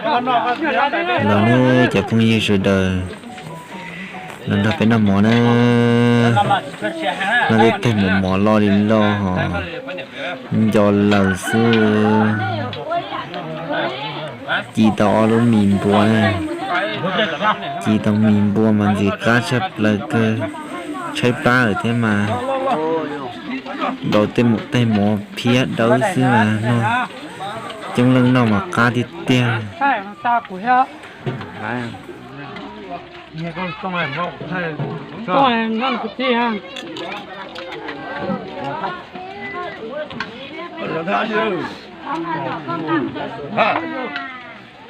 Los ne cov phooj ywg sawv daws, los nrog peb noj mov na. Noj tej teg mov mov loj li loj hos nco lawm xwb. Ci tau ob lub mis npua na. Ci tau mis npua mas ntxim qab tshaj plaws kawg. Tshaib plab lawm thiab mas. Ntaus tej mus tej mov phiab dawb xwb mas noj. Coob leej noj mas qab tiag tiag.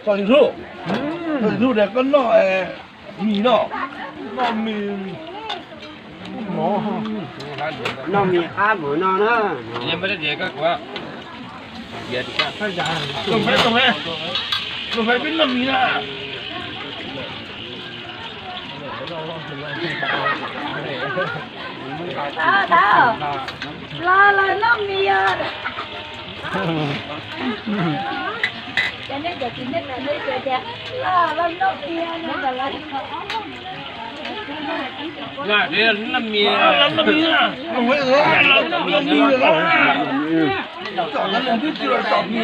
Txog hnub, txog hnub tias koj noj mis no, noj mis, noj mis qab npaum no na. Los los noj mis os. Cov nej cov txiv neej no nej tias los los noj mis os no los. Noj mis txhob tau li.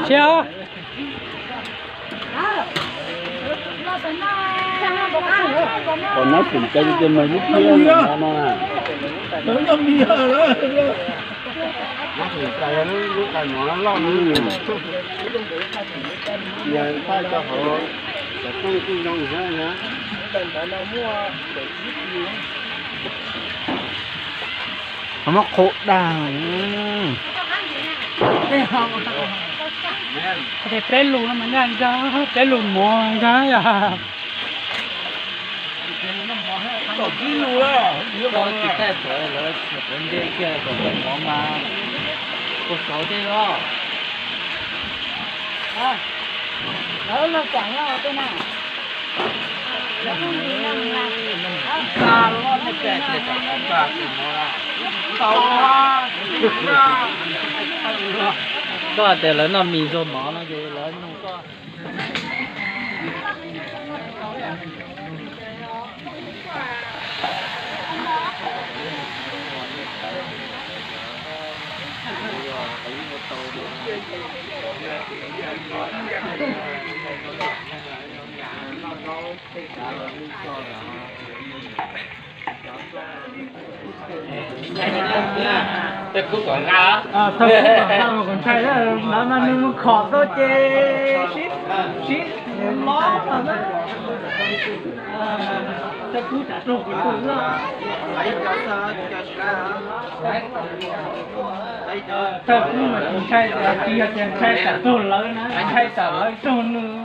Siab. Qhov no tseem cai tias mas lub phiab no na. Lub tais mov loj no. Yog thaij rau hauv xov tooj kuj zoo thiab na. Ho muab qhuav dag. Peb lus no mas ncaj ncaj, peb lus mov ncaj yog. Koj tsis thaij tawm lawv tsis pov ntej kiag kom tawm mov mas kua xauv tej los. Koj tias lawv noj mis ntxuag mov no ces lawv nug koj. Thawj kub kom nqa, kom ntshai, lawv mas nws mus khom tau ces sib, sib mob no na. Thawj kub tsam rooj kuv tus loj. Thawj kub mas tsis ntshai, tsis yog tias ntshai tsam raug lawv na, ntshai tsam lawv raug nws.